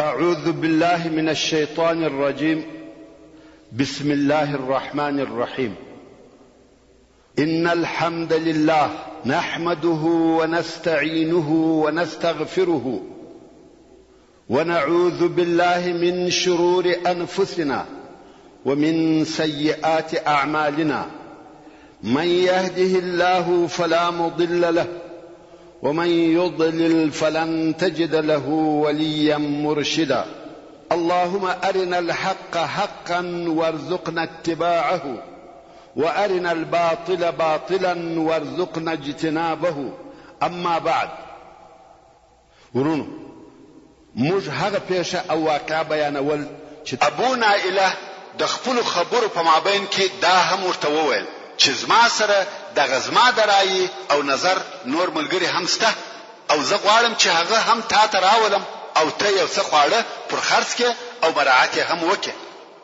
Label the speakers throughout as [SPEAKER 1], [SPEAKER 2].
[SPEAKER 1] أعوذ بالله من الشيطان الرجيم بسم الله الرحمن الرحيم إن الحمد لله نحمده ونستعينه ونستغفره ونعوذ بالله من شرور أنفسنا ومن سيئات أعمالنا من يهده الله فلا مضل له ومن يضلل فلن تجد له وليا مرشدا اللهم أرنا الحق حقا وارزقنا اتباعه وأرنا الباطل باطلا وارزقنا اجتنابه أما بعد وروڼو موږ هغه پېښه او واقعه بیانول چې
[SPEAKER 2] ابو نائله د خپلو خبرو په مابین کې دا هم ورته وویل چې زما سره دغه زما د رایې او نظر نور ملګري هم شته او زه غواړم چې هغه هم تا ته راولم او ته یو څه خواړه پر خرڅ کړې او مراعت یې هم وکړې.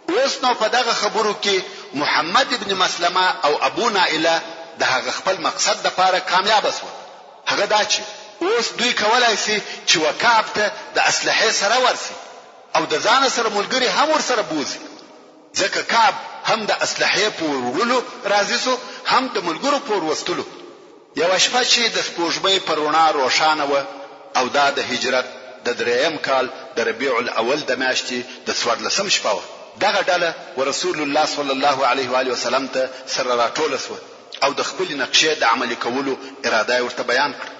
[SPEAKER 2] اوس نو په دغه خبرو کې محمد ابن مسلمه او ابو نائله د هغه خپل مقصد لپاره کامیابه شول، هغه دا چې اوس دوی کولای شي چې و کعب ته د اسلحې سره ورشي او د ځانه سره ملګري هم ورسره بوځي، ځکه کعب هم د اسلحې په وړلو راضي شو هم د ملګرو په وروستلو. یوه شپه چې د سپوږمۍ په روڼا روښانه وه او دا د هجرت د درېیم کال د ربیع الاول د میاشتې د څوارلسم شپه وه، دغه ډله ورسول الله صلی الله علیه وآله وسلم ته سره راټوله شوه او د خپلې نقشې د عملي کولو اراده یې ورته بیان کړه.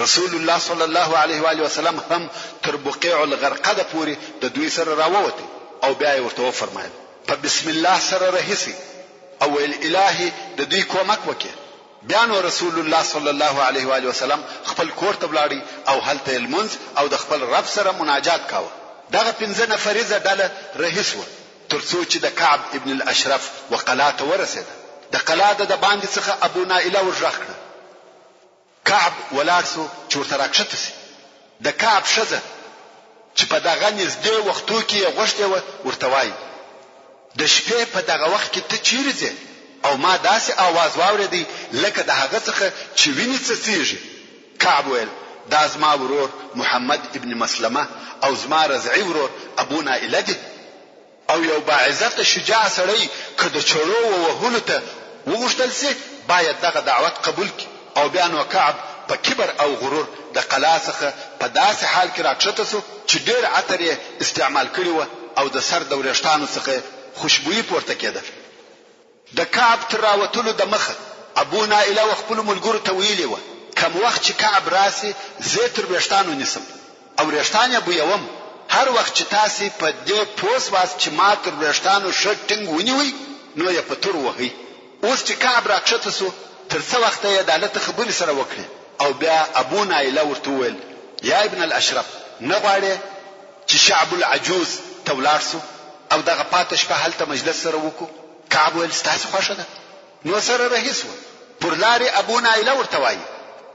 [SPEAKER 2] رسول الله صلی الله علیه وآله وسلم هم تر بقیع الغرقد پورې د دوی سره راووت او بیا یې ورته وفرمایل، په بسم الله سره رهي شئ او ویل الهي د دوی کومک وکړې. بیا نو رسول الله صلی الله علیه و آله وسلم خپل کور ته ولاړی او هلته یې لمونځ او د خپل رب سره مناجات کاوه. دغه پنځه نفریزه ډله رهي شوه تر څو چې د کعب ابن الاشرف و قلا ته ورسېده. د قلا د دباندې څخه ابو نائله ورږغ کړه. کعب ولاړ شو چې ورته راکښته شي. د کعب ښځه چې په دغه نږدې وختو کې یې غوښتې وه ورته وايي، د شپې په دغه وخت کې ته چیرې ځې؟ او ما داسې آواز واورېدی لکه د هغه څخه چې وینې څڅېږي. کعب ویل، دا زما ورور محمد ابن مسلمه او زما رضعي ورور ابو نائله دي. او یو باعزته شجاع سړی که د چړو و وهلو ته وغوښتل شي باید دغه دعوت قبول کړي او بیا نو کعب په کبر او غرور د قلا څخه په داسې حال کې راکښته شو چې ډېر عطر یې استعمال کړي وه او د سر د ورېښتانو څخه یې خوشبویي پورته کېده. د کعب تر راوتلو د مخه ابو نائله و خپلو ملګرو ته ویلي وه، کوم وخت چې کعب راشي زه یې تر وېښتانو نیسم او وریښتان یې بویوم، هر وخت چې تاسې په دې پوه شواست چې ما تر وریښتانو ښه ټینګ ونیوی نو یې په تورو وهئ. اوس چې کعب راکښته شو تر څه وخته یې دالته خبرې سره وکړې او بیا ابو نائله ورته وویل، یا ابن الاشرف نه غواړې چې شعب العجوز ته ولاړ شو او دغه پاته شپه هلته مجلس سره وکړو؟ کعب ویل، ستاسې خوښه ده. نو سره رهي شوه. پر لارې ابو نائله ورته وايي،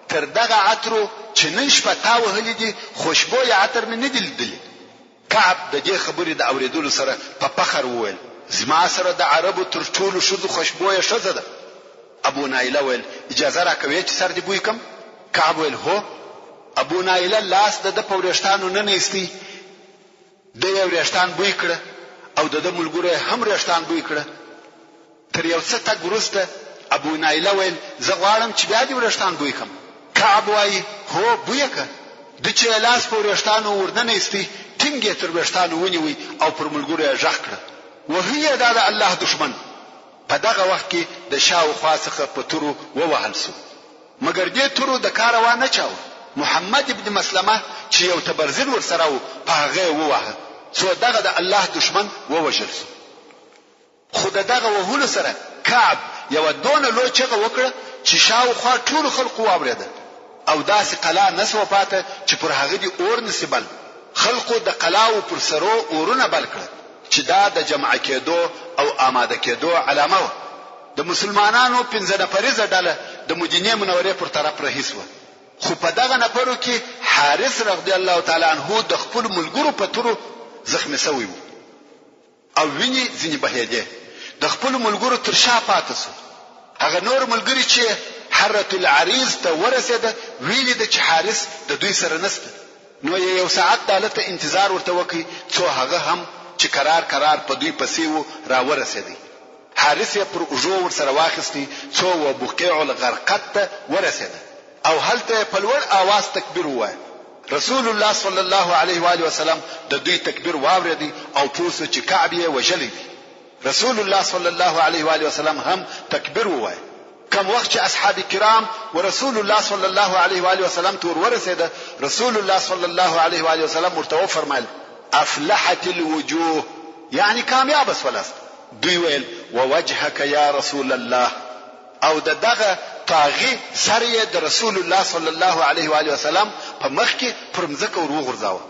[SPEAKER 2] تر دغه عطرو چې نن شپه تا وهلي دي خوشبویه عطر مې نه دي لیدلي. کعب د دې خبرې د اورېدلو سره په فخر وویل، زما سره د عربو تر ټولو ښځو خوشبویه ښځه ده. ابو نائله ویل، اجازه راکوې چې سر دې بوی کړم؟ کعب ویل، هو. ابو نائله لاس د ده په ورېښتانو ننه ایستی، ده یې ورېښتان بوی کړه او د ده ملګرو یې هم ورېښتان بوی کړه. تر یو څه تګ وروسته ابو نائله ویل، زه غواړم چې بیا دې ورېښتان بوی کړم. کعب وایي، هو بوی یې کړه. ده چې یې لاس په ورېښتانو ورننه ایستی، ټینګ یې تر وېښتانو ونیوی او پر ملګرو یې ږغ کړه، وهئ یې دا د الله دښمن! په دغه وخت کې د شا و خوا څخه په تورو ووهل شو. مګر دې تورو د کاره وا نه چاوه، محمد ابن مسلمه چې یو تبرزین ورسره و په هغه یې وواهه څو دغه د الله دښمن ووژل شو. خو د دغه وهلو سره کعب یوه دونه لوی چغه وکړه چې شا و خوا ټولو خلقو واورېده او داسې قلا نه شوه پاته چې پر هغه دې اور نه شي بل. خلقو د قلاوو پر سرو اورونه بل کړه چې دا د جمع کېدو او آماده کېدو علامه وه. د مسلمانانو پنځه نفریزه ډله د مدینې منورې پر طرف رهي شوه، خو په دغه نفرو کې حارث رضی الله تعالی عنه د خپلو ملګرو په تورو زخمي شوی وو او وینې ځینې بهېدې، د خپلو ملګرو تر شا پاته شو. هغه نور ملګري چې حرة العریض ته ورسېده، ویې لیده چې حارث د دوی سره نشته. نو یې یو ساعت دالته انتظار ورته وکړ څو هغه هم چې کرار کرار په دوی پسې وو راورسېدی. حارث یې پر اوږو ورسره واخیستی څو و بقیع الغرقد ته ورسېده او هلته یې په لوړ آواز تکبیر ووایه. رسول الله صلی الله علیه وآله وسلم د دوی تکبیر واورېدی او پوه شو چې کعب یې وژلی دی. رسول الله صلی الله علیه وآله وسلم هم تکبیر ووایه. کوم وخت چې اصحاب کرام و رسول الله صلی الله علیه وآله وسلم ته ور ورسېده، رسول الله صلی الله علیه وآله وسلم ورته وفرمایل، افلحت الوجوه، یعنې کامیابه شولاست. دوی ویل، ووجهک یا رسول الله، او د دغه طاغي سر یې د رسول الله صلی الله علیه وآله وسلم په مخ کې پر مځکه ور وغورځاوه.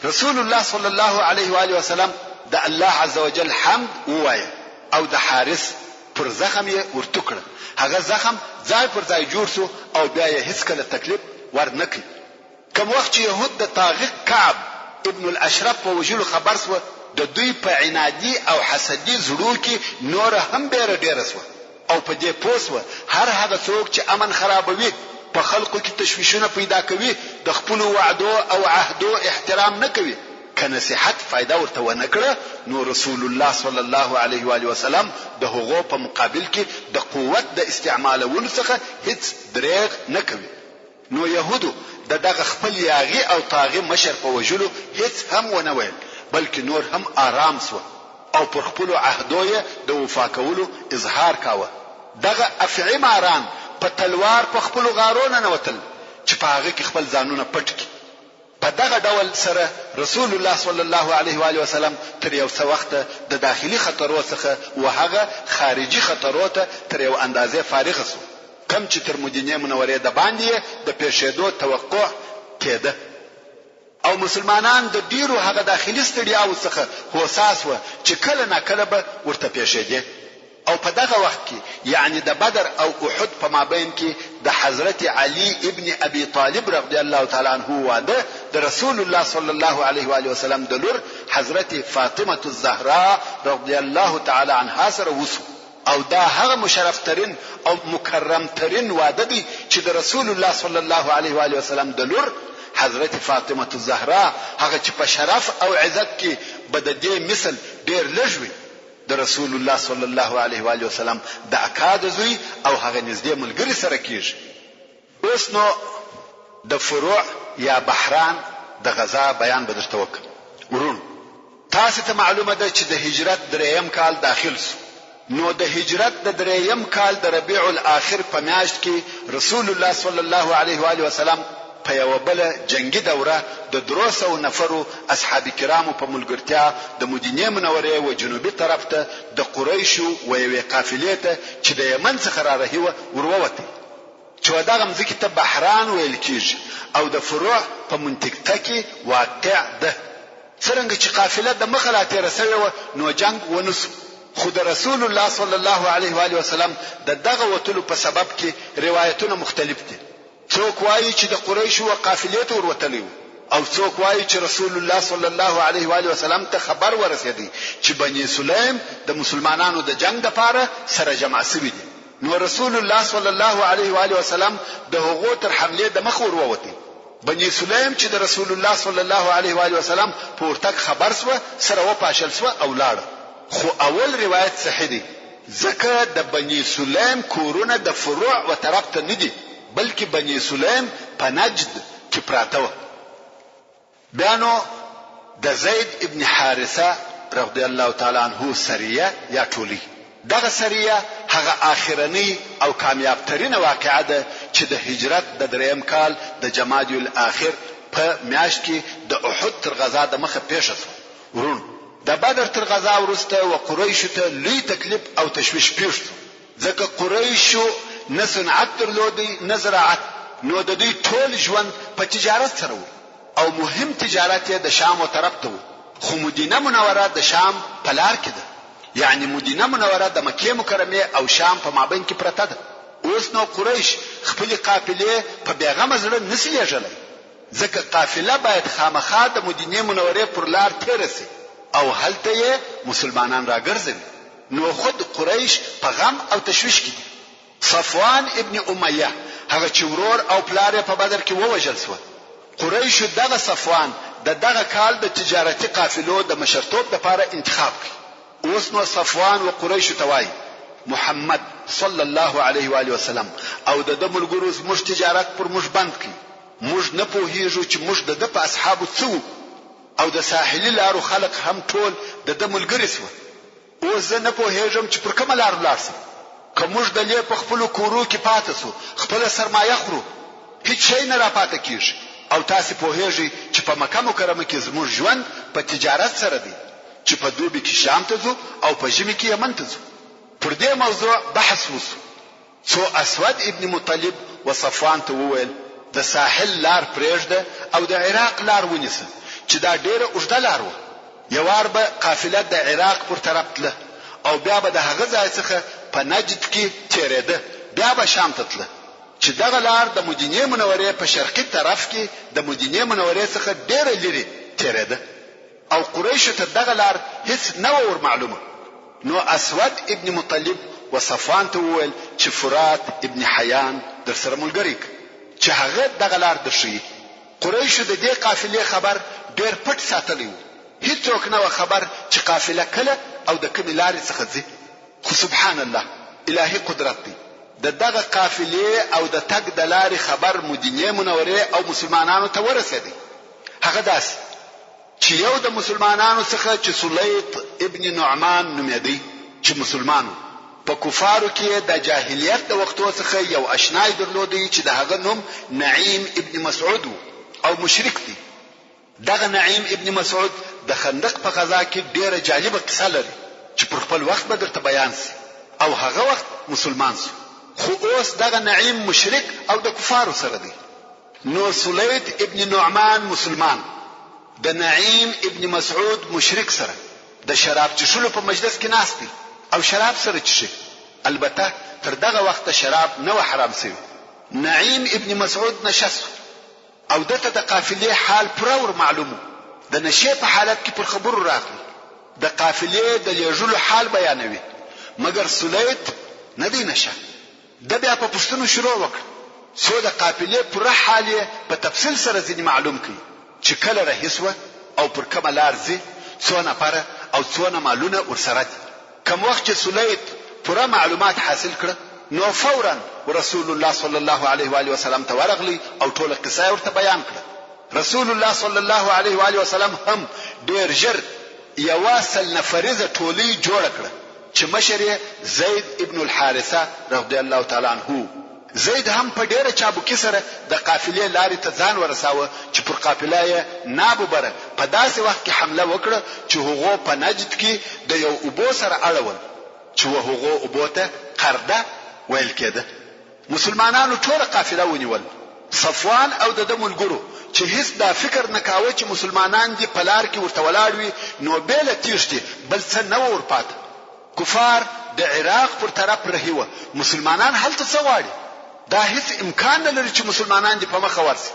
[SPEAKER 2] رسول الله صلی الله علیه وآله وسلم د الله عزوجل حمد ووایه او د حارث پر زخم یې ور تو کړه، هغه زخم ځای پر ځای جوړ شو او بیا یې هیڅکله تکلیف ور نه کړ. کوم وخت چې یهود د طاغي کعب ابن الاشرف په وژلو خبر شوه، د دوی په عنادي او حسدي زړو کې نوره هم بېره ډېره شوه او په دې پوه شوه هر هغه څوک چې امن خرابوي، په خلقو کې تشویشونه پیدا کوي، د خپلو وعدو او عهدو احترام نه کوي، که نصیحت فایده ورته ونه کړه نو رسول الله صلی الله علیه وآله وسلم د هغو په مقابل کې د قوت د استعمالولو څخه هیڅ دریغ نه کوي. نو یهودو د دغه خپل یاغي او طاغي مشر په وژلو هیڅ هم ونه ویل، بلکې نور هم آرام شوه او پر خپلو عهدو یې د وفا کولو اظهار کاوه. دغه افعي ماران په تلوار په خپلو غارو ننوتل چې په هغه کې خپل ځانونه پټ کړي. په دغه ډول سره رسول الله صلی الله علیه و آله وسلم تر یو څه وخته د داخلي خطرو څخه و هغه خارجي خطرو ته تر یو اندازې فارغ شو کوم چې تر مدینې منورې دباندې یې د پېښېدو توقع کېده او مسلمانان د ډېرو هغه داخلي ستړیاوو څخه هوسا شوه چې کله ناکله به ورته پېښېدې. او په دغه وخت کې یعنې د بدر او احد په مابین کې د حضرت علی ابن ابي طالب رضی الله تعالی عنه واده د رسول الله صلی الله علیه وآله وسلم د لور حضرت فاطمة الزهراء رضی الله تعالی عنها سره وشو او دا هغه مشرف ترین او مکرم ترین واده دی چې د رسول الله صلی الله علیه وآله وسلم د لور حضرت فاطمة الزهراء هغه چې په شرف او عزت کې به د دې مثل ډیر لږ وي د رسول الله صلی الله علیه وآله وسلم د اکا د زوی او هغه نږدې ملګري سره کیږي. اوس نو د فروع یا بحران د غزا بیان به درته وکړم. وروڼو! تاسې ته معلومه ده چې د هجرت درېیم کال داخل شو، نو د هجرت د درېیم کال د ربیع الاخر په میاشت کې رسول الله صلی الله علیه وآله وسلم په یوه بله جنګي دوره د درو سوو نفرو اصحاب کرامو په ملګرتیا د مدینې منورې و جنوبي طرف ته د قریشو و یوې قافلې ته چې د یمن څخه را رهي وه ور ووتی چې و دغه مځکې ته بحران ویل کیږي او د فروع په منطقه کې واقع ده. څرنګه چې قافله د مخه لا تېره شوې وه نو جنګ ونه شو خو د رسول الله صلی الله علیه وآله وسلم د دغه وتلو په سبب کې روایتونه مختلف دي. څوک وايي چې د قريشو و قافلې ته ور وتلی وو او څوک وايي چې رسول الله صلی الله علیه و آله وسلم ته خبر ورسېدی چې بني سلیم د مسلمانانو د جنګ دپاره سره جمع شوي دي نو رسول الله صلی الله علیه و آله وسلم د هغو تر حملې د مخه ور ووتی. بني سلیم چې د رسول الله صلی الله علیه و آله وسلم په ورتګ خبر شوه سره وپاشل شوه او لاړه. خو اول روایت صحیح دی. ځکه د بني سلیم کورونه د فروع و طرف ته نه دي بلکې بني سلیم په نجد کې پراته وه. بیا نو د زید ابن حارثه رضی الله تعالی عنه سریه یا ټولۍ، دغه سریه هغه آخرنۍ او کامیاب ترینه واقعه ده چې د هجرت د دریم کال د جمادی الاخر په میاشت کې د احد تر غزا د مخه پېښه شوه. وروڼو! د بدر تر غزا وروسته و قریشو ته لوی تکلیف او تشویش پېښ شو، ځکه قریشو نه صنعت درلودی نه زراعت، نو د دوی ټول ژوند په تجارت سره وو او مهم تجارت یې د شام و طرف ته وو، خو مدینه منوره د شام په لار کې ده، یعنې مدینه منوره د مکې مکرمې او شام په مابین کې پرته ده، اوس نو قریش خپلې قافلې په بې غمه زړه نه شي لېږلی. ځکه قافله باید خامخا د مدینې منورې پر لار تېره شي او هلته یې مسلمانان راګرځوي، نو خود قریش په غم او تشویش کې دي. صفوان ابن امیه، هغه چې ورور او پلار یې په بدر کې ووژل شول، قریشو دغه صفوان د دغه کال د تجارتي قافلو د مشرتوب لپاره انتخاب کړ. اوس نو صفوان و قریشو ته وايي، محمد، صلی الله علیه و آله وسلم، او د ده ملګرو زموږ تجارت پر موږ بند کړ، موږ نه پوهېږو چې موږ د ده په اصحابو څه وکړو او د ساحلي لارو خلق هم ټول د ده ملګري شوه. اوس زه نه پوهېږم چې پر کومه لار ولاړ شم. که موږ دلې په خپلو کورو کې پاتې شو، خپله سرمایه خورو، هیڅ شی نه راپاتې کېږي او تاسې پوهېږئ چې په مکه مکرمه کې زموږ ژوند په تجارت سره دی چې په دوبي کې شام ته ځو او په ژمي کې یمن ته ځو. پر دې موضوع بحث وشو. څو اسود ابن مطلب و صفوان ته وویل، د ساحل لار پرېږده او د عراق لار ونیسه، چې دا ډېره اوږده لار وه. یوار به قافله د عراق پر طرف تله او بیا به د هغه ځای څخه په نجد کې تېرېده، بیا به شام ته تله، چې دغه لار د مدینې منورې په شرقي طرف کې د مدینې منورې څخه ډېره لیرې تېرېده. او قریشو ته دغه لار هیڅ نه وه ور معلومه، نو اسود ابن مطلب و صفوان ته وویل چې فرات ابن حیان درسره ملګری که چې هغه دغه لار درښیي. قریشو د دې قافلې خبر ډېر پټ ساتلی وو، هیڅوک نه وه خبر چې قافله کله او د کومې لارې څخه ځي، خو سبحان الله الهي قدرت دی، د دغه قافلې او د تګ د لارې خبر مدینې منورې او مسلمانانو ته ورسېدی، هغه داسې. چې یو د مسلمانانو څخه چې سلیط ابن نعمان نومېدی چې مسلمان وو، په کفارو کې یې د جاهلیت د وختو څخه یو اشنای درلودی چې د هغه نوم نعیم ابن مسعود وو او مشرک دی. دغه نعیم ابن مسعود د خندق په غزا کې ډېره جالبه قصه لري چې پر خپل وخت به درته بیان شي او هغه وخت مسلمان شو خو اوس دغه نعیم مشرک او د کفارو سره دی. نو سلیط ابن نعمان مسلمان د نعیم ابن مسعود مشرک سره د شراب چښلو په مجلس کې ناست دی او شراب سره چښي، البته تر دغه وخته شراب نه وه حرام شوي. نعیم ابن مسعود نشه شو او ده ته د قافلې حال پوره ور معلوم و، د نشې په حالت کې پر خبرو راغلی، د قافلې د لېږلو حال بیانوي، مګر سلیط نه دی نشه. ده بیا په پوښتنو شروع وکړه څو د قافلې پوره حال یې په تفصیل سره ځینې معلوم کړي چې کله رهي شوه او پر کومه لار ځي، څو نفره او څونه مالونه ورسره دي. کوم وخت چې سلیط پوره معلومات حاصل کړه نو فوراً ورسول الله صلی الله علیه وآله وسلم ته ورغلی او ټوله قصه یې ورته بیان کړه. رسول الله صلی الله علیه وآله وسلم هم ډېر ژر یوه 100 نفریزه ټولۍ جوړه کړه. چې مشر یې زید ابن الحارثه رضی الله تعالی عنه وو. زید هم په ډېره چابکي سره د قافلې لارې ته ځان ورساوه چې پر قافله یې ناببره په داسې وخت کې حمله وکړه چې هغو په نجد کې د یو اوبو سره اړول چې و هغو اوبو ته قرده ویل کېده. مسلمانانو ټوله قافله ونیول. صفوان او د ده ملګرو چې هیڅ دا فکر نه کاوه چې مسلمانان دې په لار کې ورته ولاړ وي نو بې له تیښتې بل څه نه وه ورپاته. کفار د عراق پر طرف رهي وه، مسلمانان هلته څه غواړي؟ دا هیڅ امکان نه لري چې مسلمانان دې په مخه ورشي.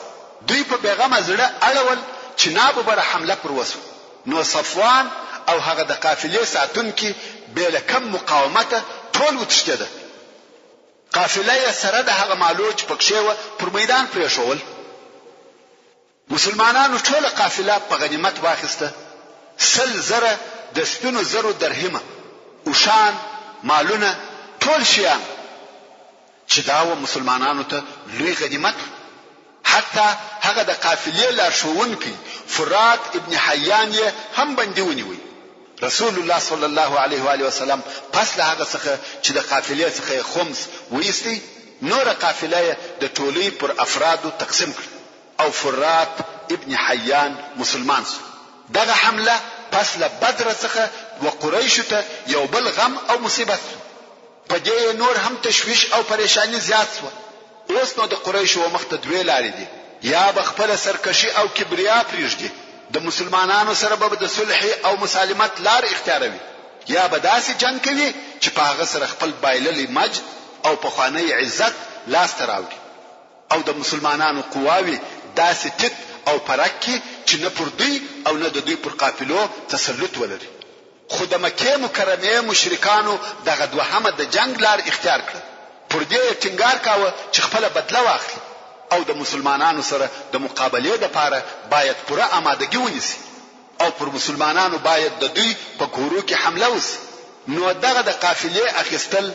[SPEAKER 2] دوی په بېغمه زړه اړول چې ناببره حمله پر وشوه نو صفوان او هغه د قافلې ساتونکي بې له کم مقاومته ټول وتښتېدل. قافله یې سره د هغه مالو چې پکښې وه پر میدان پرېښوول. مسلمانانو ټوله قافله په غنیمت واخیسته، 100,000 د سپینو زرو درهمه، اوښان، مالونه، ټول شیان چې دا و مسلمانانو ته لوی غنیمت و. حتی هغه د قافلې لارښوونکی فرات ابن حیان یې هم بندي ونیوی. رسول الله صلی الله علیه و آله وسلم پس له هغه څخه چې د قافلې څخه یې خمس وایستی، نوره قافله یې د ټولۍ پر افرادو تقسیم کړه او فرات ابن حیان مسلمان شو. دغه حمله پس له بدره څخه و قریشو ته یو بل غم او مصیبت شو. په دې یې نور هم تشویش او پریشاني زیات شوه. اوس نو د قریشو و مخ ته دوې لارې دي، یا به خپله سرکشي او کبریا پرېږدي، د مسلمانانو سره به د صلحې او مسالمت لار اختیاروي، یا به داسې جنګ کوي چې په هغه سره خپل بایللی مجد او پخوانی عزت لاس ته راوړي او د مسلمانانو قواوې داسې تیت او پرک کړي چې نه پر دوی او نه د دوی پر قافلو تسلط ولري. خو د مکې مکرمې مشرکانو دغه دوهمه د جنګ لار اختیار کړه، پر دې یې ټینګار کاوه چې خپله بدله واخلي. او د مسلمانانو سره د مقابلې لپاره باید پوره آمادګي ونیسي او پر مسلمانانو باید د دوی په کورو کې حمله وشي، نو دغه د قافلې اخیستل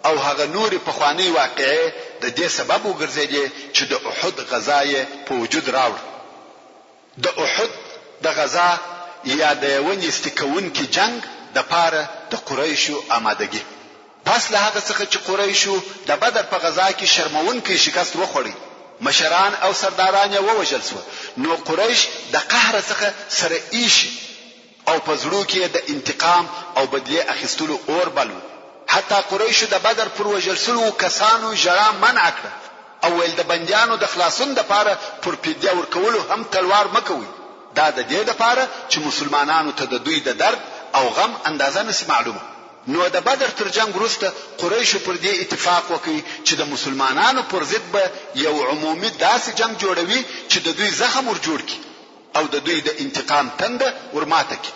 [SPEAKER 2] او هغه نورې پخوانۍ واقعې د دې سبب وګرځېدې چې د احد غزا یې په وجود راوړه. د احد د غزا یا د یوه نیستي کوونکي جنګ د پاره د قریشو آمادګي. پس له هغه څخه چې قریشو د بدر په غزا کې شرموونکی شکست وخوړی، مشران او سرداران یې ووژل شوه، نو قریش د قهره څخه سره ایښي او په زړو کې یې د انتقام او بدلې اخیستلو اور بل وو. حتی قریشو د بدر پر وژل شوو کسانو ژړا منع کړه او ویل د بندیانو د خلاصون لپاره پر فدیه ورکولو هم تلوار مه کوئ، دا د دې لپاره چې مسلمانانو ته د دوی د درد او غم اندازه نه شي معلومه. نو د بدر تر جنګ وروسته قریشو پر دې اتفاق وکړ چې د مسلمانانو پر ضد به یو عمومي داسې جنګ جوړوي چې د دوی زخم ور جوړ کړي او د دوی د انتقام تنده ور ماته کړي.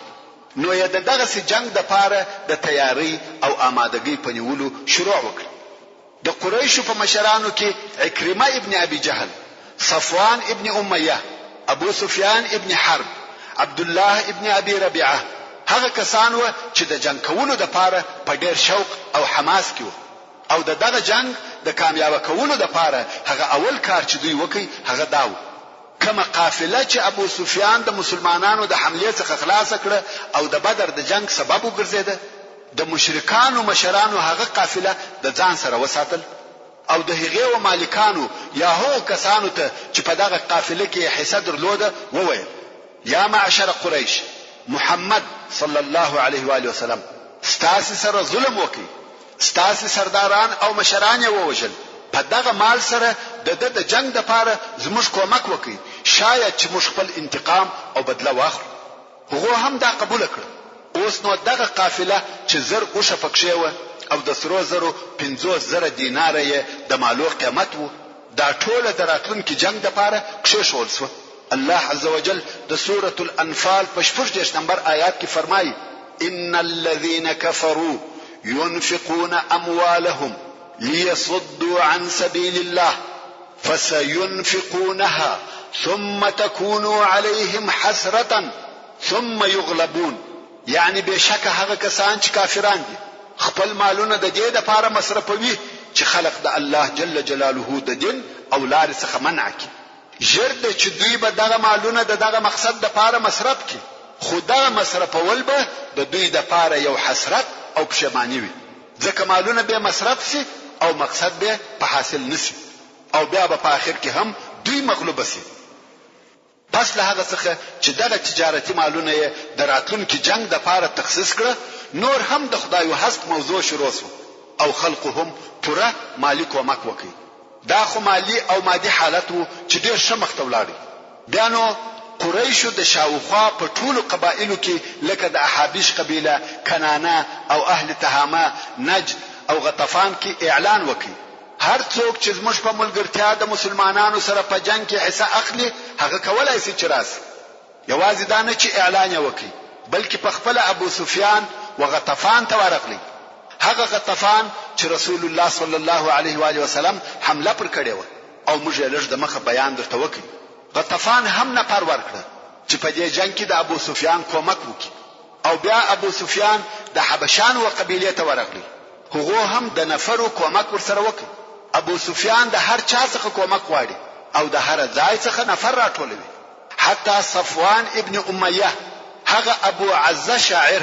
[SPEAKER 2] نو یې د دغسې جنګ لپاره د تیارۍ او آمادګۍ په نیولو شروع وکړه. د قریشو په مشرانو کې عکرمه ابن ابي جهل، صفوان ابن امیه، ابو سفیان ابن حرب، عبدالله ابن ابي ربیعه هغه کسان وه چې د جنګ کولو لپاره په ډېر شوق او حماس کې وه او د دغه جنګ د کامیابه کولو لپاره هغه اول کار چې دوی وکړ هغه دا و کومه قافله چې ابو سفیان د مسلمانانو د حملې څخه خلاصه کړه او د بدر د جنګ سبب وګرځېده د مشرکانو مشرانو هغه قافله د ځان سره وساتل او د هغې و مالکانو یا هغو کسانو ته چې په دغه قافله کې یې حصه درلوده وویل، یا معشر قریش! محمد، صلی الله علیه وآله وسلم، ستاسې سره ظلم وکړ، ستاسې سرداران او مشران یې ووژل، په دغه مال سره د ده د جنګ لپاره زموږ کومک وکړئ، شاید چې موږ خپل انتقام او بدله واخلو. هغو هم دا قبوله کړه. اوس نو دغه قافله چې زر اوښه پکښې وه او د سرو زرو 50,000 دیناره یې د مالو قیمت وو، دا ټوله د راتلونکي جنګ دپاره کښېښوول شوه. الله عزوجل د سورة الانفال په 36 نمبر آیات کې فرمایي، ان الذین کفروا ينفقون اموالهم ليصدوا عن سبيل الله فسينفقونها ثم تكون عليهم حسرة ثم يغلبون یعنی بېشکه هغه کسان چې کافران دي خپل مالونه د دې لپاره مصرفوي چې خلق د الله جل جلاله د دین او لارې څخه منع کړي. ژر ده چې دوی به دغه مالونه د دغه مقصد لپاره مصرف کړي، خو دغه مصرفول به د دوی لپاره یو حسرت او پښېماني وي، ځکه مالونه به مصرف شي او مقصد به په حاصل نه شي او بیا به په اخر کې هم دوی مغلوب شي. پس له هغه څخه چې دغه تجارتي مالونه یې د راتلونکي جنګ لپاره تخصیص کړه، نور هم د خدای و هست موضوع شروع شوه او خلقو هم پوره مالي کومک وکړ. دا خو مالي او مادي حالت وو چې ډېر ښه مخته ولاړی. بیا نو قریشو د شاوخوا په ټولو قبایلو کې لکه د احابیش قبیله، کنانه او اهل تهامه، نجد او غطفان کې اعلان وکړ، هر څوک چې زموږ په ملګرتیا د مسلمانانو سره په جنګ کې حصه اخلي هغه کولای شي چې راشي. یوازې دا نه چې اعلان یې وکړ، بلکې په خپله ابو سفیان و غطفان ته ورغلی، هغه غطفان چې رسول الله صلی الله علیه و آله وسلم حمله پر کړې وه او موږ یې لږ د مخه بیان درته وکړ. غطفان هم نفر ورکړه چې په دې جنګ کې د ابو سفیان کومک وکړي او بیا ابو سفیان د حبشان و قبیلې ته ورغلی، هغو هم د نفرو کومک ورسره وکړ. ابو سفیان د هر چا څخه کومک غواړي او د هره ځای څخه نفر راټولوي. حتی صفوان ابن امیه هغه ابو عزه شاعر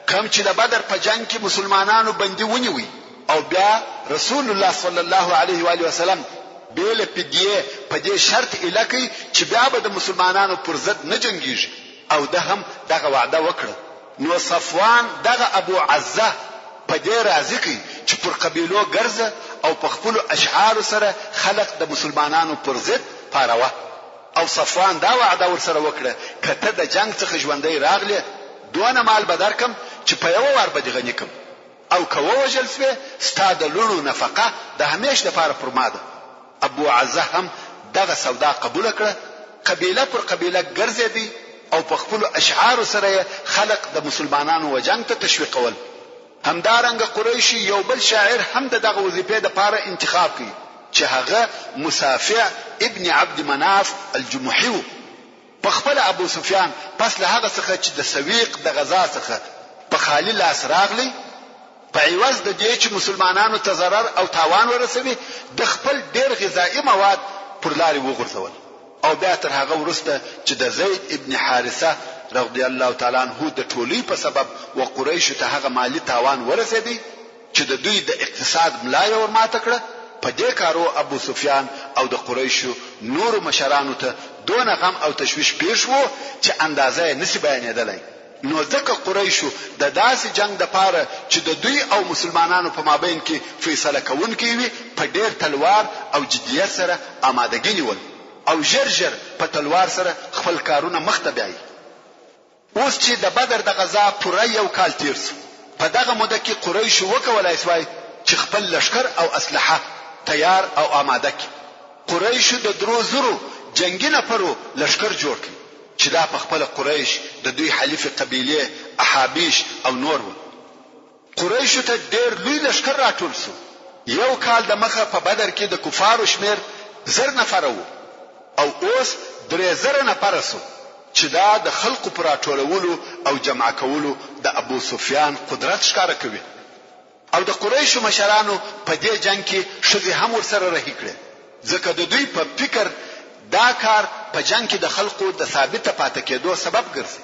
[SPEAKER 2] کوم چې د بدر په جنګ کې مسلمانانو بندي ونیوی او بیا رسول الله صلی الله علیه و آله وسلم بې له فدیې په دې شرط ایله کړ چې بیا به د مسلمانانو پر ضد نه جنګیږي او ده هم دغه وعده وکړه نو صفوان دغه ابو عزه په دې راضي کړ چې پر قبیلو ګرځه او په خپلو اشعارو سره خلق د مسلمانانو پر ضد پاروه. او صفوان دا وعده ورسره وکړه، که ته د جنګ څخه ژوندی راغلې، دونه مال به درکړم چې په یوه وار به دې غني کړم او که ووژل شوې، ستا د لوڼو نفقه د همېش لپاره پر ما ده. ابوعزه هم دغه سودا قبوله کړه، قبیله پر قبیله ګرځېدی او په خپلو اشعارو سره یې خلق د مسلمانانو و جنګ ته تشویقول. همدارنګه قریشو یو بل شاعر هم د دغه وظیفې لپاره انتخاب کړ. چې هغه مسافع ابن عبد مناف الجمحي وو. په خپله ابو سفیان پس له هغه څخه چې د سویق د غزا څخه په خالي لاس راغلی، په عوض د دې چې مسلمانانو ته ضرر او تاوان ورسوي، ده خپل ډېر غذائي مواد پر لارې وغورځول او بیا تر هغه وروسته چې د زید ابن حارثه رضی الله تعالی عنه د ټولۍ په سبب و قریشو ته هغه مالي تاوان ورسېدی چې د دوی د اقتصاد ملا یې ورماته کړه، په دې کارو ابو سفیان او د قریشو نورو مشرانو ته دونه غم او تشویش پېښ وو چې اندازه یې نشي بیانېدلای. نو ځکه قریشو د داسې جنګ دپاره چې د دوی او مسلمانانو په مابین کې فیصله کوونکی وي په ډېر تلوار او جدیت سره آمادګي نیول او ژر ژر په تلوار سره خپل کارونه مخته بیایي. اوس چې د بدر د غزا پوره یو کال تېر شو، په دغه موده کې قریشو وکولای شوای چې خپل لښکر او اسلحه تیار او آماده کړي. قریشو د درو زرو جنګي نفرو لښکر جوړ کړ چې دا په خپله قریش، د دوی حلیفې قبیلې، احابیش او نور وه. قریشو ته ډېر لوی لښکر راټول شو. یو کال د مخه په بدر کې د کفارو شمېر زر نفره وو او اوس 3000 نفره شو چې دا د خلقو په راټولولو او جمع کولو د ابوسفیان قدرت ښکاره کوي. او د قریشو مشرانو په دې جنګ کې ښځې هم ورسره رهي کړې، ځکه د دوی په فکر دا کار په جنګ کې د خلقو د ثابته پاتې کېدو سبب ګرځي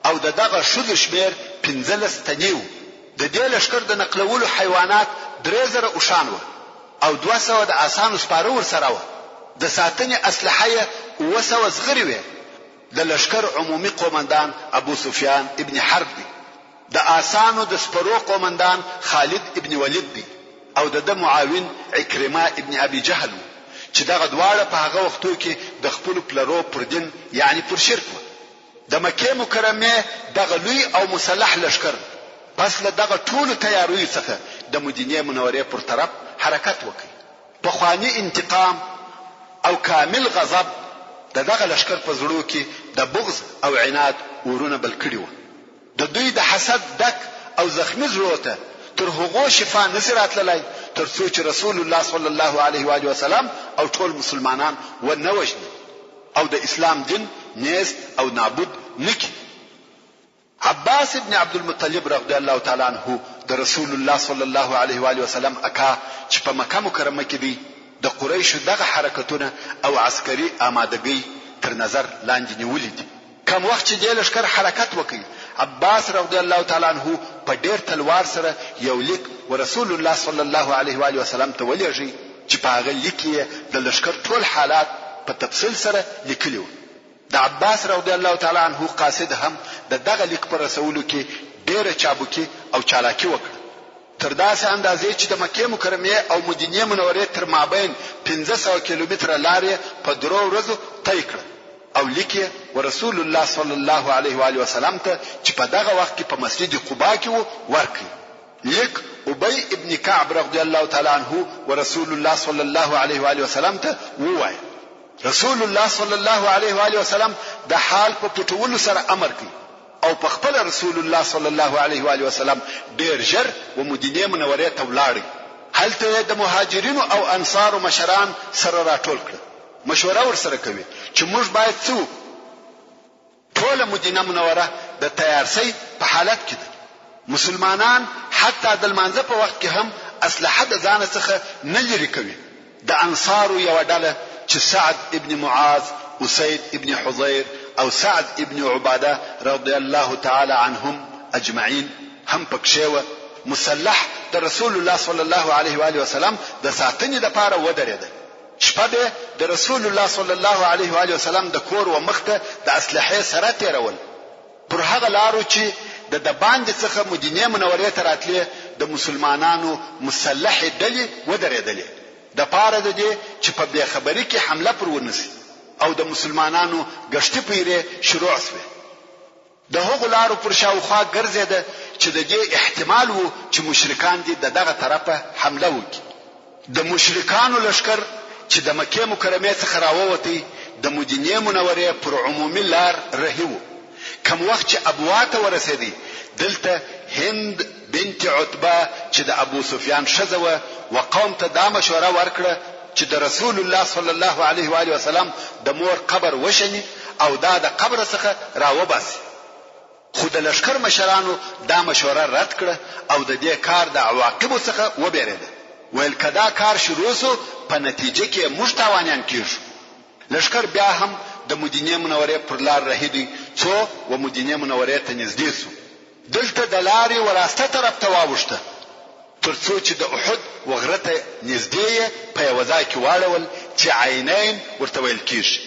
[SPEAKER 2] او د دغه ښځو شمېر 15 تنې وو. د دې لښکر د نقلولو حیوانات 3000 اوښان وه او 200 د آسانو سپاره ورسره وه، د ساتنې اسلحه یې 700 زغرې وې. د لښکر عمومي قومندان ابوسفیان ابن حرب دی. د آسانو د سپرو قومندان خالد ابن ولید دی او د ده معاون عکرمه ابن ابي جهل وو چې دغه دواړه په هغه وختو کې د خپلو پلرو پر دین یعنې پر شرک وه. د مکې مکرمې دغه لوی او مسلح لښکر پس له دغه ټولو تیاریو څخه د مدینې منورې پر طرف حرکت وکړ. پخواني انتقام او کامل غضب د دغه لښکر په زړو کې د بغض او عناد اورونه بل کړي وه. د دوی د حسد ډک او زخمي زړو ته تر هغو شفا نه شي راتللای تر څو چې رسول الله صلی الله علیه وآله وسلم او ټول مسلمانان و نه وژني او د اسلام دین نیست او نابود نه کړي. عباس ابن عبدالمطلب رضی الله تعالی عنه د رسول الله صلی الله علیه وآله وسلم اکا چې په مکه مکرمه کې دی د قریشو دغه حرکتونه او عسکري آمادګۍ تر نظر لاندې نیولي دي. کوم وخت چې دې لښکر حرکت وکړ، عباس رضی الله تعالی عنه په ډېر تلوار سره یو لیک و رسول الله صلی الله علیه وآله وسلم ته ولېږی چې په هغه لیک کې یې د لښکر ټول حالات په تفصیل سره لیکلي وه. د عباس رضی الله تعالی عنه قاصد هم د دغه لیک په رسولو کې ډېره چابکي او چالاکي وکړه. تر داسې اندازې چې د مکې مکرمې او مدینې منورې تر مابین 500 کیلومتره لار یې په درو ورځو طی کړه او لیک یې ورسول الله صلی الله علیه وآله وسلم ته چې په دغه وخت کې په مسجد قباء کې وو ورکړ. لیک ابی ابن کعب رضی الله تعالی عنه ورسول الله صلی الله علیه وآله وسلم ته ووایه. رسول الله صلی الله علیه وآله وسلم د حال په پټولو سره امر کړ. او په خپله رسول الله صلی الله علیه وآله وسلم ډېر ژر و مدینې منورې ته ولاړی، هلته یې د مهاجرینو او انصارو مشران سره راټول کړل، مشوره ورسره کوي چې موږ باید څه وکړو؟ ټوله مدینه منوره د تیارسئ په حالت کې ده، مسلمانان حتی د لمانځه په وخت کې هم اسلحه د ځانه څخه نه لیرې کوي. د انصارو یوه ډله چې سعد ابن معاذ، اسید ابن حضیر او سعد ابن عباده رضی الله تعالی عنهم اجمعین هم پکښې وه، مسلح د رسول الله صلی الله علیه وآله وسلم د ساتنې لپاره ودرېدل. شپه به د رسول الله صلی الله علیه وآله وسلم د کور و مخ ته د اسلحې سره تېرول. پر هغه لارو چې د دباندې څخه مدینې منورې ته راتلې د مسلمانانو مسلحې ډلې ودرېدلې دپاره د دې چې په بې خبري کې حمله پر ونه شي او د مسلمانانو ګشتي پیرې شروع شوې. د هغو لارو پر شاوخوا ګرځېده چې د دې احتمال وو چې مشرکان دې د دغه طرفه حمله وکړي. د مشرکانو لښکر چې د مکې مکرمې څخه راووتی د مدینې منورې پر عمومي لار رهي وو، کوم وخت چې ابوا ته ورسېدی دلته هند بنت عتبه چې د ابوسفیان ښځه وه و قوم ته دا مشوره ورکړه. چې د رسول الله صلی الله علیه و آله وسلم د مور قبر وشني او دا د قبره څخه راوباسي. خو د لښکر مشرانو دا مشوره رد کړه او د دې کار د عواقبو څخه وبېرېده، ویل که دا کار شروع شو په نتیجه کې یې موږ تاوانیان کېږو. لښکر بیا هم د مدینې منورې پر لار رهي دی څو و مدینې منورې ته نږدې شو. دلته د لارې و راسته طرف ته واوښته تر څو چې د احد و غره ته نږدې یې په یوه ځای کې واړول چې عینین ورته ویل کېږي.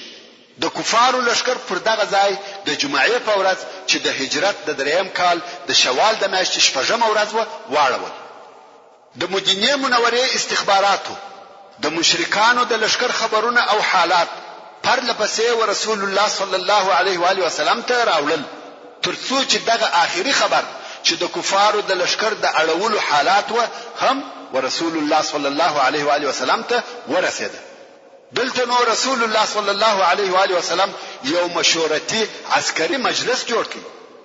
[SPEAKER 2] د کفارو لښکر پر دغه ځای د جمعې په ورځ چې د هجرت د درېیم کال د شوال د میاشتې شپږمه ورځ وه واړول. د مدینې منورې استخباراتو د مشرکانو د لښکر خبرونه او حالات پرله پسې و رسول الله صلی الله علیه و آله وسلم ته راوړل تر څو چې دغه آخري خبر چې د کفارو د لښکر د اړولو حالات وه هم و رسول الله صلی الله علیه و آله وسلم ته ورسېده. دلته نو رسول الله صلی الله علیه و آله وسلم یو مشورتي عسکري مجلس جوړ کړ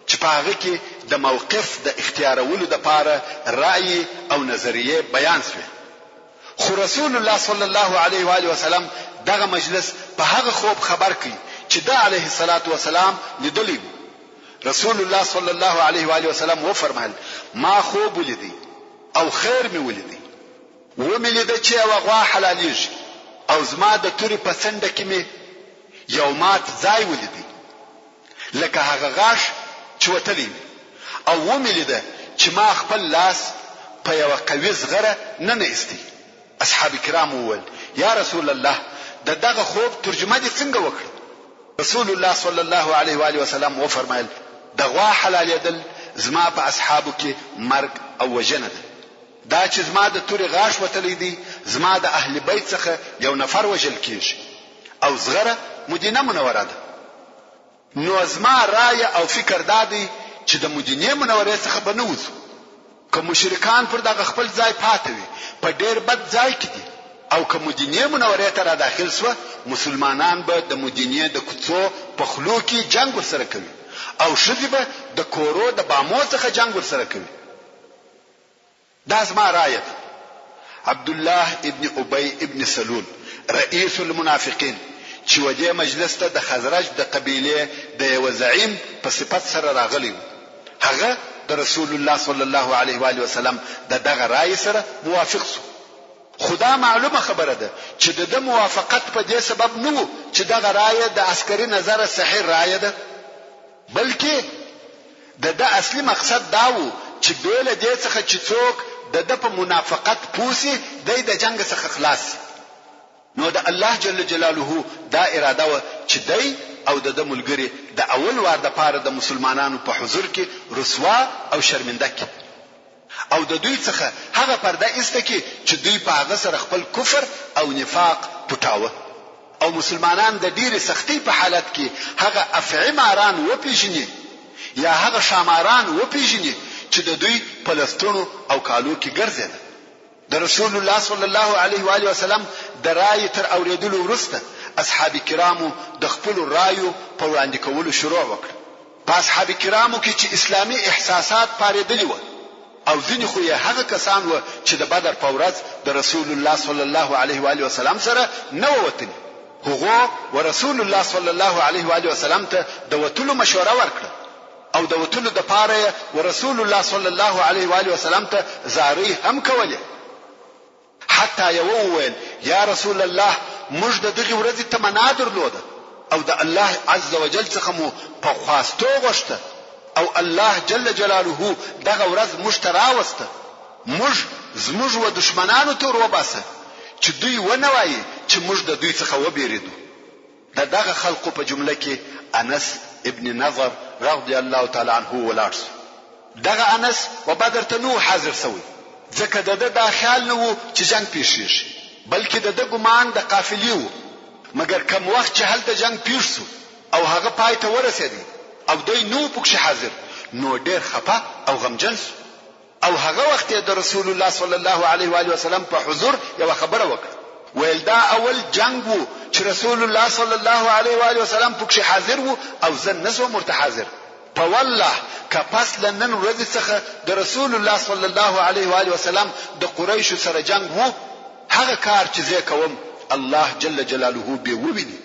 [SPEAKER 2] چې په هغه کې د موقف د اختیارولو لپاره رأیې او نظریې بیان شوې. خو رسول الله صلی الله علیه و آله وسلم دغه مجلس په هغه خوب خبر کړ چې ده علیه الصلوة والسلام لیدلی وو. رسول الله صلی الله علیه و آله وسلم وفرمایل، ما خوب ولیدی او خیر مې ولیدی. ومې لیده چې یوه غوا حلالېږي او زما د تورې په څنډه کې مې یو مات ځای ولیدی لکه هغه غاښ چې وتلی وي او ومې لیده چې ما خپل لاس په یوه قوي زغره ننه ایستی. اصحاب کرامو وویل، یا رسول الله! د دغه خوب ترجمه دې څنګه وکړه؟ رسول الله صلی الله علیه و آله وسلم وفرمایل، د غوا حلالېدل زما په اصحابو کې مرګ او وژنه ده. دا چې زما د تورې غاښ وتلی دی، زما د اهل بیت څخه یو نفر وژل کیږي او زغره مدینه منوره ده. نو زما رایه او فکر دا دی چې د مدینې منورې څخه به نه وځو. که مشرکان پر دغه خپل ځای پاته وي، په ډېر بد ځای کې دي او که مدینې منورې ته راداخل شوه، مسلمانان به د مدینې د کوڅو په خولو کې جنګ ورسره کوي او ښځې به د کورو د بامو څخه جنګ ورسره کوي. دا زما رایه ده. عبدالله ابن ابی ابن سلول رئیس المنافقین چې و دې مجلس ته د خزرج د قبیلې د یوه زعیم په صفت سره راغلی وو، هغه د رسول الله صلی الله علیه و آله وسلم د دغه رایې سره موافق شو. خو دا معلومه خبره ده چې د ده موافقت په دې سبب نه وو چې دغه رایه د عسکري نظره صحیح رایه ده، بلکې د ده اصلي مقصد دا وو چې بې له دې څخه چې څوک د ده په منافقت پوه شي، دی د جنګ څخه خلاص شي. نو د الله جل جلاله دا اراده وه چې دی او د ده ملګري د اول وار دپاره د مسلمانانو په حضور کې رسوا او شرمنده کړي. او د دوی څخه هغه پرده ایسته کړي چې دوی په هغه سره خپل کفر او نفاق پټاوه او مسلمانان د ډېرې سختۍ په حالت کې هغه افعي ماران وپېژني یا هغه ښاماران وپېژني چې د دوی په لستوڼو او کالو کې ګرځېده. د رسول الله صلی الله علیه و آله وسلم د رایې تر اورېدلو وروسته اصحاب کرامو د خپلو رایو په وړاندې کولو شروع وکړه. په اصحاب کرامو کې چې اسلامي احساسات پارېدلي وه او ځینې خو یې هغه کسان وه چې د بدر په ورځ د رسول الله صلی الله علیه و آله وسلم سره نه وه وتلي، هغو و رسول الله صلی الله علیه و آله وسلم ته د وتلو مشوره ورکړه او د وتلو دپاره یې و رسول الله صلی الله علیه و آله وسلم ته زارۍ هم کولې. حتی یوه وویل، یا رسول الله! موږ د دغې ورځې تمنا درلوده او د الله عزوجل څخه مو په خواستو غوښته او الله جل جلاله دغه ورځ موږ ته راوسته، موږ زموږ و دښمنانو ته ور وباسه چې دوی ونه وايي چې موږ د دوی څخه وبېرېدو. د دغه خلقو په جمله کې انس ابن نضر رضی الله تعالی عنه ولاړ شو. دغه انس و بدر ته نه وو حاضر شوی، ځکه د ده دا خیال نه وو چې جنګ پېښېږي، بلکې د ده ګمان د قافلې وو، مګر کوم وخت چې هلته جنګ پېښ شو او هغه پای ته ورسېدی او دی نه وو پکښې حاضر، نو ډېر خپه او غمجن شو. او هغه وخت یې د رسول الله صلی الله علیه و آله وسلم په حضور یوه خبره وکړه، ویل دا اول جنګ وو چې رسول الله صلی الله علیه و آله وسلم پکښې حاضر وو او زه نه سوم ورته حاضر، په والله که پس له نن ورځې څخه د رسول الله صلی الله علیه و آله وسلم د قریشو سره جنګ وو، هغه کار چې زه یې کوم الله جل جلاله بې وویني.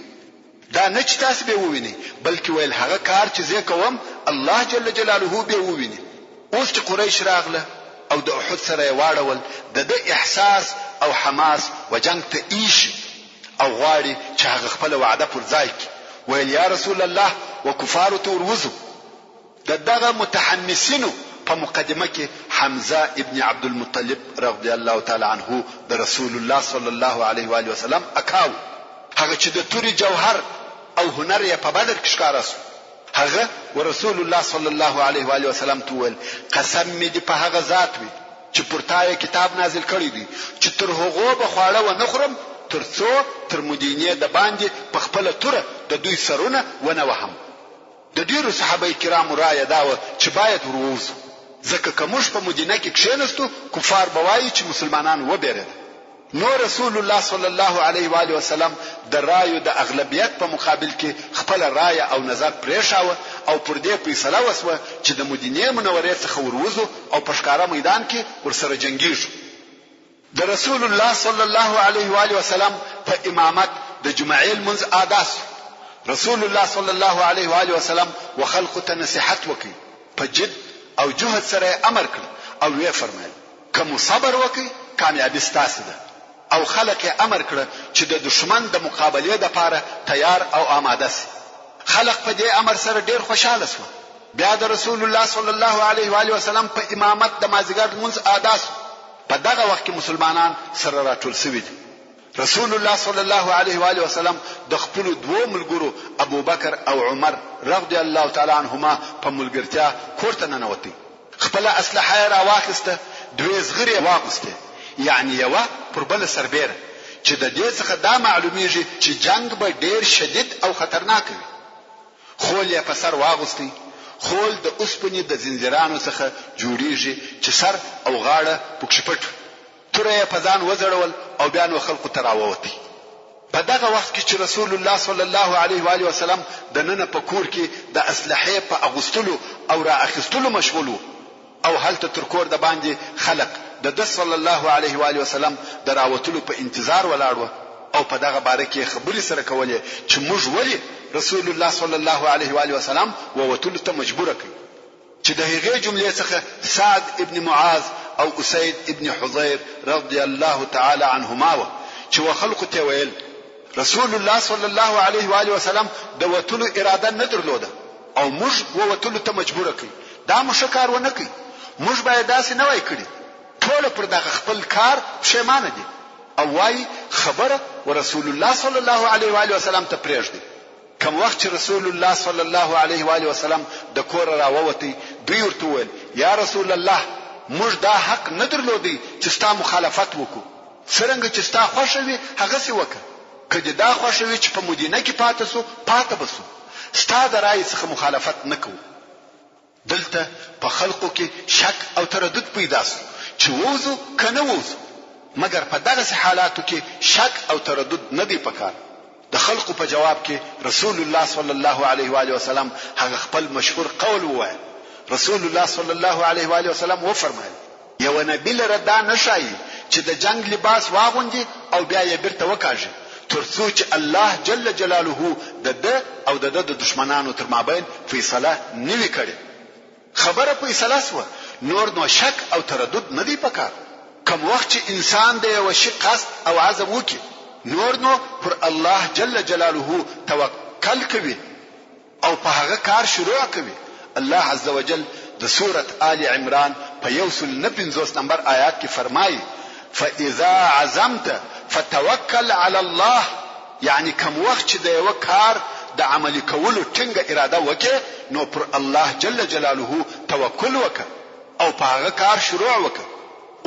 [SPEAKER 2] دا نه چې تاسې بې ووینئ، بلکې ویل هغه کار چې زه کوم الله جل جلاله بې وویني. اوس چې قریش راغله او د احد سره یې واړول، د ده احساس او حماس و جنګ ته ایښي او غواړي چې هغه خپله وعده پر ځای کړي، ویل یا رسول الله و کفارو ته وروځو. د دغه متحمسینو په مقدمه کې حمزه ابن عبدالمطلب رضی الله تعالی عنه د رسول الله صلی الله علیه وآله وسلم اکا وو، هغه چې د تورې جوهر او هنر یې په بدر کې ښکاره شو، هغه ورسول الله صلی الله علیه وآله وسلم ته وویل، قسم مې دې په هغه ذات وي چې پر تا یې کتاب نازل کړی دی چې تر هغو به خواړه ونه خورم تر څو تر مدینې دباندې په خپله توره د دوی سرونه ونه وهم. د ډېرو صحابه کرامو رایه دا وه چې باید ور ووځو، ځکه که موږ په مدینه کې کښېنستو کفار به وایي چې مسلمانان وبېرېدل. نو رسول الله صلی الله علیه وآله وسلم د رایو د اغلبیت په مقابل کې خپله رایه او نظر پرېښاوه او پر دې فیصله وشوه چې د مدینې منورې څخه ور وځو او په ښکاره میدان کې ورسره جنګېږو. د رسول الله صلی الله علیه و آله وسلم په امامت د جمعې لمونځ آدا شو، رسول الله صلی الله علیه و آله وسلم و خلقو ته نصیحت وکړ، په جد او جهد سره یې امر کړ او ویې فرمایل، که مو صبر وکړ کامیابي ستاسې ده او خلق یې امر کړه چې د دښمن د مقابلې لپاره تیار او آماده شي. خلق په دې امر سره ډېر خوشحاله شوه. بیا د رسول الله صلی الله علیه و آله وسلم په امامت د مازیګر لمونځ آدا شو. په دغه وخت کې مسلمانان سره راټول شوي دي. رسول الله صلی الله علیه و آله وسلم د خپلو دوو ملګرو ابوبکر او عمر رضی الله تعالی عنهما په ملګرتیا کور ته ننوتی. خپله اسلحه یې راواخیسته، دوې زغرې یې واغوستې، یعنې یوه پر بله سربېره، چې د دې څخه دا معلومیږي چې جنګ به ډېر شدید او خطرناک وي. خول یې په سر واغوستی، خول د اوسپنې د ځنځیرانو څخه جوړیږي چې سر او غاړه پکښې پټ وي، توره یې په ځان وځړول او بیا نو خلقو ته راووتی. په دغه وخت کې چې رسول الله صلی الله علیه و آله وسلم د ننه په کور کې د اسلحې په اغوستلو او را اخیستلو مشغول وو، او هلته تر کور دباندې خلق د ده صلی الله علیه و آله وسلم د راوتلو په انتظار ولاړ وه او په دغه باره کې یې خبرې سره کولې چې موږ ولې رسول الله صلی الله علیه و آله وسلم ووتلو ته مجبور کړ چې د هغې جملې څخه سعد ابن معاذ او اسید ابن حضیر رضی الله تعالی عنهما وه چې وخلقو ته ویل رسول الله صلی الله علیه و آله وسلم د وتلو اراده نه درلوده او موږ ووتلو ته مجبور کړ، دا مو ښه کار ونه کړ، موږ باید داسې نه وای کړي، ټوله پر دغه خپل کار پښېمانه دي او وايي خبره ورسول الله صلی الله علیه و آله وسلم ته پرېږدئ. کوم وخت چې رسول الله صلی الله علیه و آله وسلم د کوره راووتی، دوی ورته وویل، یا رسول الله! موږ دا حق نه درلودی چې ستا مخالفت وکړو، څرنګه چې ستا خوښه وي هغسې وکړه. که دې دا خوښه وي چې په مدینه کې پاته شو، پاته به شو، ستا د رایې څخه مخالفت نه کوو. دلته په خلقو کې شک او تردد پیدا شو چې ووځو که نه ووځو، مګر په دغسې حالاتو کې شک او تردد نه دی پکار. د خلقو په جواب کې رسول الله صلی الله علیه وآله وسلم هغه خپل مشهور قول ووایه، رسول الله صلی الله علیه وآله وسلم وفرمایل، یوه نبي لره دا نه ښايي چې د جنګ لباس واغوندي او بیا یې بیرته وکاږي، تر څو چې الله جل جلاله د ده او د ده د دښمنانو تر مابین فیصله نه وي کړې. خبره فیصله شوه، نور نو شک او تردد نه دی پکار. کوم وخت چې انسان د یوه شي قصد او عزم وکړي، نور نو پر الله جل جلاله توکل کوي او په هغه کار شروع کوي، الله عزوجل د سورة آل عمران په یو سل نه 50 نمبر آیات کې فرمايي، فاذا عزمت فتوکل علی الله یعنې کوم وخت چې د یوه کار د عملي کولو ټینګه اراده وکړې نو پر الله جل جلاله توکل وکړه او په هغه کار شروع وکړه.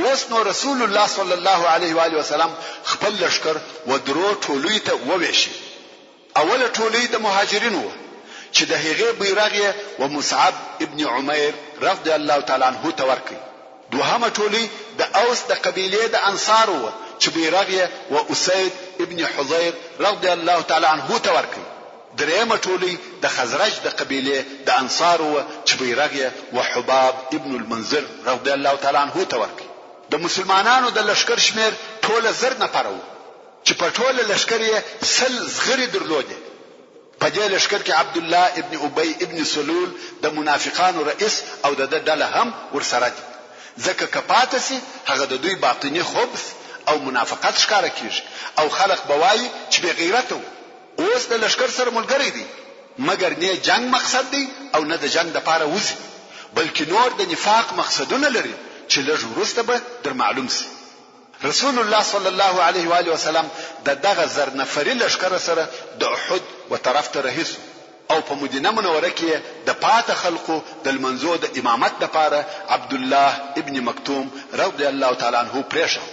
[SPEAKER 2] اوس نو رسول الله صلی الله علیه وآله وسلم خپل لښکر و درو ټولیو ته وویشی. اوله ټولۍ د مهاجرینو وه چې د هغې بیرغ یې و مصعب ابن عمیر رضی الله تعالی عنه ته ورکړ، دوهمه ټولۍ د اوس د قبیلې د انصارو وه چې بیرغ یې و اسید ابن حضیر رضی الله تعالی عنه ته ورکړ، دریمه ټولۍ د خزرج د قبیلې د انصارو وه چې بیرغ یې و حباب ابن المنذر رضی الله تعالی عنه ته ورکړ. د مسلمانانو د لښکر شمېر ټوله 1000 نفره وو. چې په ټوله لښکر یې 100 زغرې درلودې. په دې لښکر کې عبدالله ابن ابی ابن سلول د منافقانو رئیس او د ده ډله هم ورسره دي، ځکه که پاته شي هغه د دوی باطني خبث او منافقت ښکاره کیږي او خلق به وایي چې بې غیرته وو، اوس د لښکر سره ملګری دی، مګر نۀ جنګ مقصد دی او نه د جنګ دپاره وځي، بلکې نور د نفاق مقصدونه لري چې لږ وروسته به در معلوم شي. رسول الله صلی الله علیه و آله وسلم د دغه زرنفري لښکر سره د احد و طرف ته رهي شو او په مدینه منوره کې یې د پاته خلقو د لمنځو د امامت لپاره عبدالله ابن مکتوم رضی الله تعالی عنه پرېښاوه.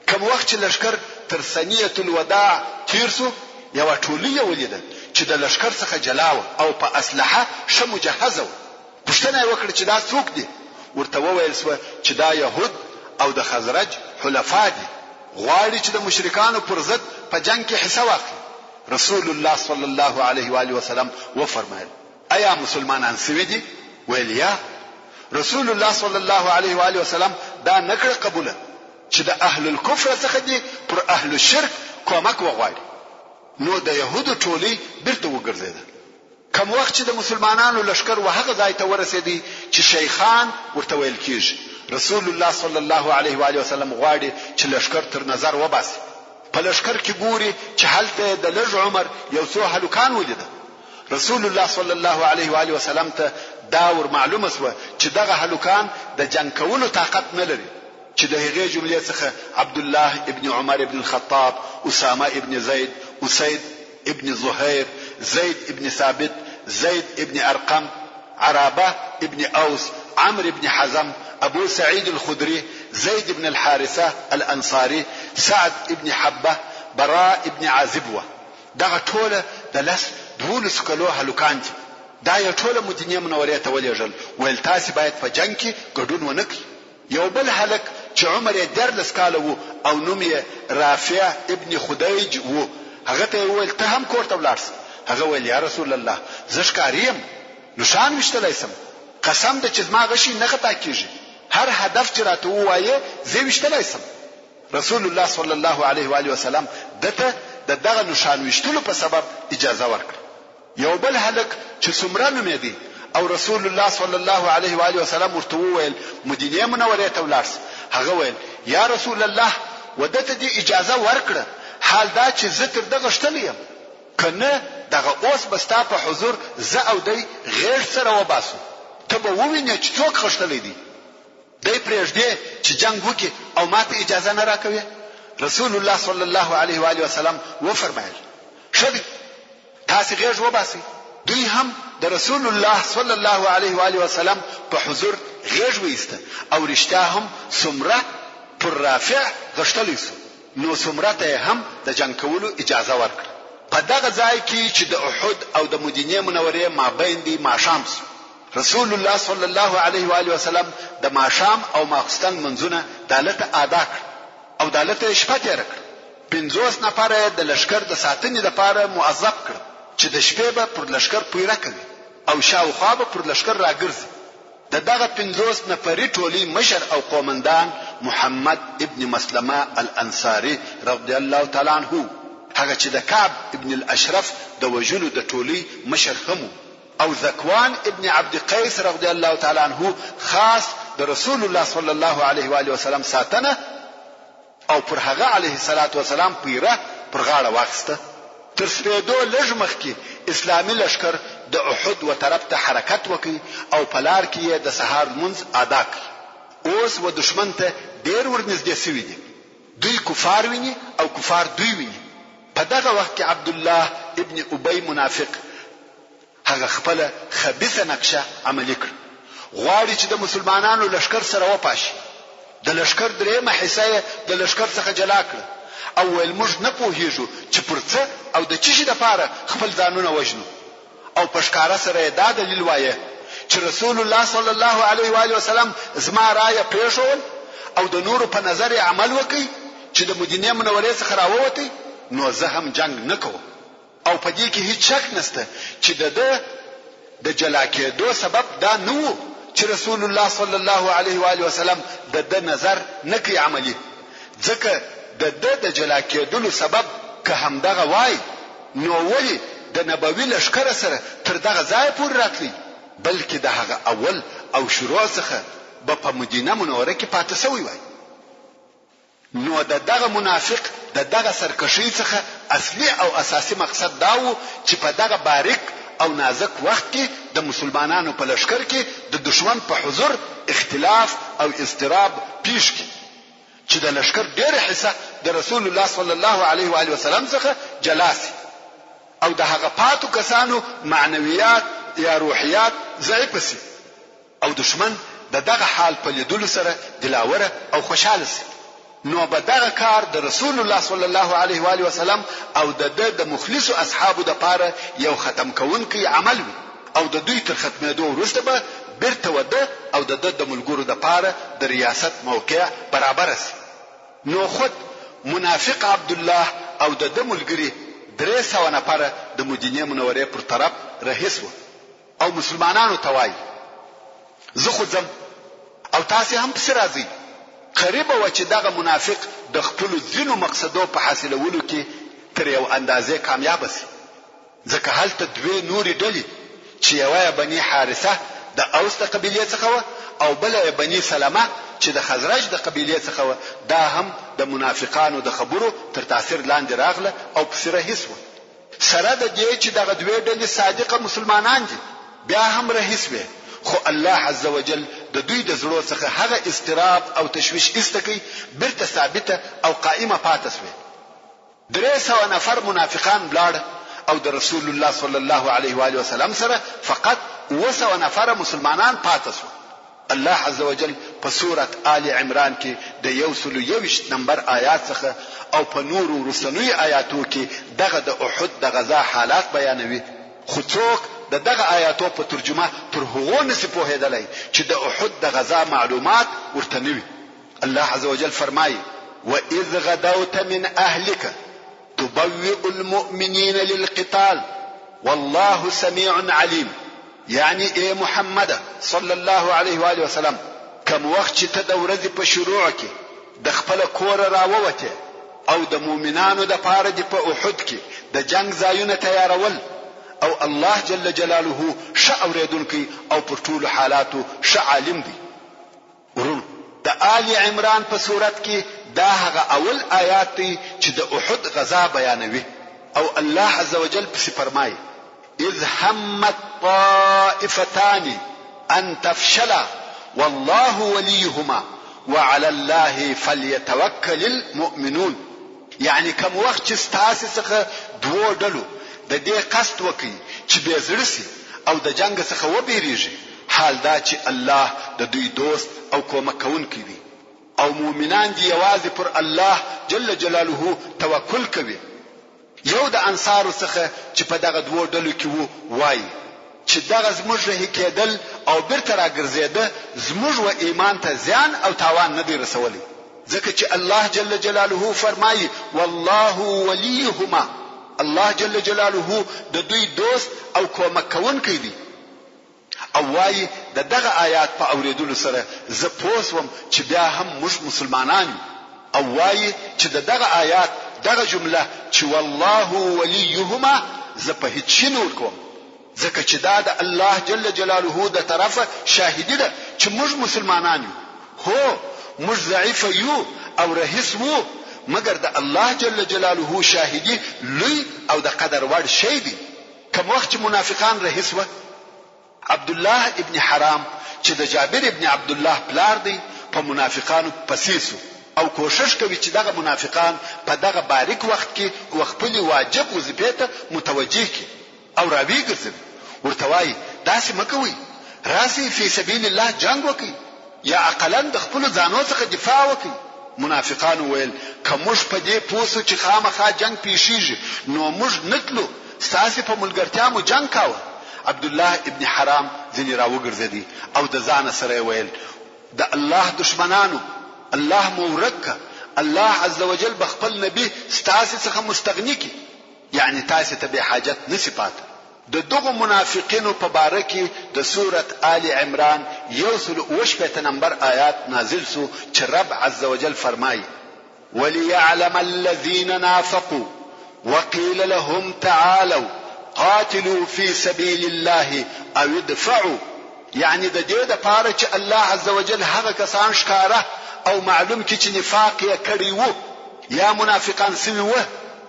[SPEAKER 2] کوم وخت چې لښکر تر ثنیة الوداع تېر شو، یوه ټولۍ یې ولیده چې د لښکر څخه جلا وه او په اسلحه ښه مجهزه وه. پوښتنه یې وکړه چې دا څوک دي؟ ورته وویل شوه چې دا یهود او د خزرج حلفاء دي، غواړي چې د مشرکانو پر ضد په جنګ کې حصه واخلي. رسول الله صلی الله علیه و آله وسلم وفرمایل، ایا مسلمانان شوي دي؟ ویل یا. رسول الله صلی الله علیه و آله وسلم دا نه کړه قبوله چې د اهل الکفر څخه دې پر اهل الشرک کومک وغواړي، نو د یهودو ټولۍ بیرته وګرځېده. کوم وخت چې د مسلمانانو لښکر و هغه ځای ته ورسېدی چې شیخان ورته ویل کیږي، رسول الله صلی الله علیه و آله وسلم غواړي چې لښکر تر نظر وباسي، په لښکر کې ګوري چې هلته یې د لږ عمر یو څو هلکان ولیدل، رسول الله صلی الله علیه و آله وسلم ته دا ور معلومه شوه چې دغه هلکان د جنګ کولو طاقت نه لري، چې د هغې جملې څخه عبدالله ابن عمر ابن الخطاب، اسامه ابن زید، اسید ابن زهير، زيد ابن ثابت، زيد ابن ارقم، عرابه ابن اوس، عمرو ابن حزم، ابو سعيد الخدري، زيد ابن الحارثه الانصاري، سعد ابن حبه، براء ابن عازب وه. دغه ټوله د لس دولسو کلو هلکان دي. دا يې ټوله مدينې منورې ته ولېږل، ويل تاسې بايد په جنګ کې ګډون ونه کړئ. یو بل هلک چې عمر یې 13 کاله وو او نوم یې رافع ابن خدیج وو، هغه ته یې وویل، ته هم کور ته ولاړ شه. هغه ویل، یا رسول الله! زه ښکاري یم، نښان ویشتلی شم، قسم ده چې زما غشی نه خطا کېږي، هر هدف چې راته ووایې زه یې ویشتلی شم. رسول الله صلی الله علیه وآله وسلم ده ته د دغه نښان ویشتلو په سبب اجازه ورکړه. یو بل هلک چې سمره نومېدی او رسول الله صلی الله علیه و آله وسلم ورته وویل، مدینې منورې ته ولاړ شه، هغه ویل، یا رسول الله! و ده ته دې اجازه ورکړه، حال دا چې زه تر ده غښتلی یم، که نه دغه اوس به ستا په حضور زه او دی غېږ سره وباسو، ته به ووینې چې څوک غښتلی دی. دی پرېږدې چې جنګ وکړي او ماته اجازه نه راکوې؟ رسول الله صلی الله علیه و آله وسلم وفرمایل، ښه دی، تاسې غېږ وباسئ. دوی هم د رسول الله صلی الله علیه و آله وسلم په حضور غېږ وایسته او رښتیا هم سمره پر رافع غښتلی شو، نو سمره ته یې هم د جنګ کولو اجازه ورکړه. په دغه ځای کې چې د احد او د مدینې منورې مابین دی ماښام شو. رسول الله صلی الله علیه و آله وسلم د ماښام او ماخستن لمونځونه دالته ادا کړل او دالته یې شپه تېره کړه. 50 نفره یې د لښکر د ساتنې لپاره موظف کړل چې د شپې به پر لښکر پیره کوي او شاوخوا به پر لښکر راګرځي. د دغه 50 نفري ټولۍ مشر او قومندان محمد ابن مسلمه الانصاري رضی الله تعالی عنه و، هغه چې د کعب ابن الاشرف د وژلو د ټولۍ مشر هم و. او ذکوان ابن عبد قیس رضی الله تعالی عنه خاص د رسول الله صلی الله علیه و آله وسلم ساتنه او پر هغه علیه الصلاة والسلام پیره پر غاړه واخیسته. تر سپېدو لږ مخکې اسلامي لښکر د احد و طرف ته حرکت وکړ او په لار کې یې د سهار لمونځ ادا کړ. اوس و دښمن ته ډېر ورنږدې شوي دي. دوی کفار ویني او کفار دوی ویني. په دغه وخت کې عبدالله ابن ابی منافق هغه خپله خبیثه نقشه عملي کړه. غواړي چې د مسلمانانو لښکر سره وپاشي. د لښکر درېیمه حصه یې د لښکر څخه جلا کړه او ویل موږ نه پوهېږو چې پر څه او د چه شي لپاره خپل ځانونه وژنو او په ښکاره سره یې دا دلیل وایه چې رسول الله صلی الله علیه و آله وسلم زما رایه پرېښول او د نورو په نظر یې عمل وکړ چې د مدینې منورې څخه راووتی نو زه هم جنګ نه کوم. او په دې کې هیڅ شک نشته چې د ده د جلا کېدو سبب دا نه وو چې رسول الله صلی الله علیه و آله وسلم د ده نظر نه کوي عملي، ځکه د ده د جلا کېدلو سبب که همدغه وای نو ولې د نبوي لښکره سره تر دغه ځایه پورې راتلی بلکې د هغه اول او شروع څخه به په مدینه منوره کې پاتې شوی وای. نو د دغه منافق د دغه سرکښۍ څخه اصلي او اساسي مقصد دا وو چې په دغه باریک او نازک وخت کې د مسلمانانو په لښکر کې د دښمن په حضور اختلاف او اضطراب پېښ کړي چې د لښکر ډېره حصه د رسول الله صلی الله علیه و آله وسلم څخه جلا شي او د هغه پاتو کسانو معنویات یا روحیات ضعیف شي. او دښمن د دغه حال په لیدلو سره دلاوره او خوشحاله شي نو به دغه کار د رسول الله صلی الله علیه و آله وسلم او د ده د مخلصو اصحابو دپاره یو ختم کوونکی عمل وي او د دوی تر ختمېدو وروسته به بیرته و ده او د ده د ملګرو دپاره د ریاست موقع برابره شي. نو خود منافق عبدالله او د ده ملګري 300 نفره د مدینې منورې پر طرف رهي شوه. او مسلمانانو ته وايي، زه خو ځم او تاسې هم پسې راځئ. قریبه وه چې دغه منافق د خپلو ځینو مقصدو په حاصلولو کې تر یو اندازې کامیابه شي، ځکه هلته دوې نورې ډلې چې یوه یې بني حارثه د اوس د قبیلې څخه وه او بله یې بني سلمه چې د خزرج د قبیلې څخه وه، دا هم د منافقانو د خبرو تر تاثیر لاندې راغله او پسې رهي شوه. سره د دې چې دغه دوې ډلې صادقه مسلمانان دي بیا هم رهي شوې خو الله عزوجل د دوی د زړو څخه هغه اضطراب او تشویش ایسته کړ بیرته ثابته او قائمه پاته شوې. 300 نفر منافقان ولاړه او د رسول الله صلی الله علیه وآله وسلم سره فقط 700 نفره مسلمانان پاته شوه. الله عزوجل په سورة آل عمران کې د 121 نمبر آیات څخه او په نورو وروستنیو آیاتو کې دغه د احد د غزا حالات بیانوي، خو څوک د دغه آیاتو په ترجمه تر هغو نه شي پوهېدلی چې د احد د غزا معلومات ورته نه وي. الله عزوجل فرمايي، واذ غدوت من اهلک تبوئ المؤمنین للقتال والله سمیع علیم یعنی اې محمده صلی الله علیه و آله وسلم کوم وخت چې ته د ورځې په شروع کې د خپله کوره راووتې او د مؤمنانو دپاره دې په احد کې د جنګ ځایونه تیارول او الله جل جلاله ښه اورېدونکی او پر ټولو حالاتو ښه عالم دی. وروڼو! د آل عمران په سورت کې دا هغه اول آیات دی چې د احد غزا بیانوي او الله عزوجل پسې فرمایي، اذ همت طائفتان ان تفشلا والله وليهما وعلی الله فلیتوکل المؤمنون یعنې کوم وخت چې ستاسې څخه دوو ډلو د دې قصد وکړ چې بې زړه شي او د جنګ څخه وبېرېږي حال دا چې الله د دوی دوست او کومک کوونکی دی او مؤمنان دې یوازې پر الله جل جلاله توکل کوي. یو د انصارو څخه چې په دغه دوو ډلو کې وو وايي چې دغه زموږ رهي کېدل او بیرته راګرځېده زموږ و ایمان ته زیان او تاوان نه دی رسولی ځکه چې الله جل جلاله فرمايي، والله ولیهما، الله جل جلاله د دوی دوست او کومک کوونکی دی. او وايي، د دغه آیات په اورېدلو سره زه پوه شوم چې بیا هم موږ مسلمانان یو. او وايي چې د دغه آیات دغه جمله چې والله ولیهما زه په هیڅ شي نه ورکوم ځکه چې دا د الله جل جلاله د طرفه شاهدي ده چې موږ مسلمانان یو. هو موږ ضعیفه یو او رهي شوو مګر د الله جل جلاله شاهدي لوی او د قدر وړ شی دی. کوم وخت چې منافقان رهي شوه، عبدالله ابن حرام چې د جابر ابن عبدالله پلار دی په منافقانو پسې شو او کوښښ کوي چې دغه منافقان په دغه باریک وخت کې و خپلې واجب وظیفې ته متوجه کړي او راویې ګرځوي، ورته وايي، داسې مه کوئ، راشئ فی سبیل الله جنګ وکړئ یا اقلا د خپلو ځانو څخه دفاع وکړئ. منافقانو ویل، که موږ په دې پوه شو چې خامخا جنګ پېښېږي، نو موږ نه تلو، ستاسې په ملګرتیا مو جنګ کاوه. عبدالله ابن حرام ځنې راوګرځېد او د ځانه سره یې ویل، د الله دښمنانو! الله مو ورک کړه، الله عزوجل به خپل نبي ستاسې څخه مستغني کړي. یعنې تاسې ته بې حاجت نه شي پاته. د دغو منافقینو په باره کې د سورة آل عمران 167 نمبر آیات نازل شو چې رب عزوجل فرمايي. وليعلم الذين نافقوا وقيل لهم تعالوا قاتلوا في سبيل الله او ادفعوا یعنی د دې لپاره چې الله عزوجل هغه کسان ښکاره او معلوم کړي چې نفاق یې کړی وو یا منافقان شوي وه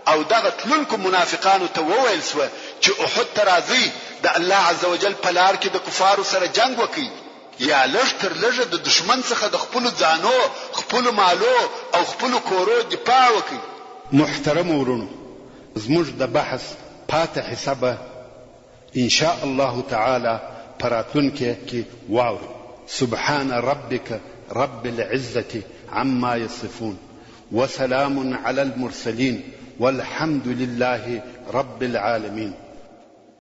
[SPEAKER 2] او دغه تلونکو منافقانو ته وویل شوه چې احد ته راځئ د الله عزوجل په لار کې د کفارو سره جنګ وکړئ یا لږ تر لږه د دښمن څخه د خپلو ځانو، خپلو مالو او خپلو کورو دفاع وکړئ.
[SPEAKER 1] محترمو وروڼو! زموږ د بحث پاته حصه به ان شاء الله تعالی په راتلونکې کې واورئ. سبحان ربک رب العزة عما يصفون وسلام علی المرسلین والحمد لله رب العالمین.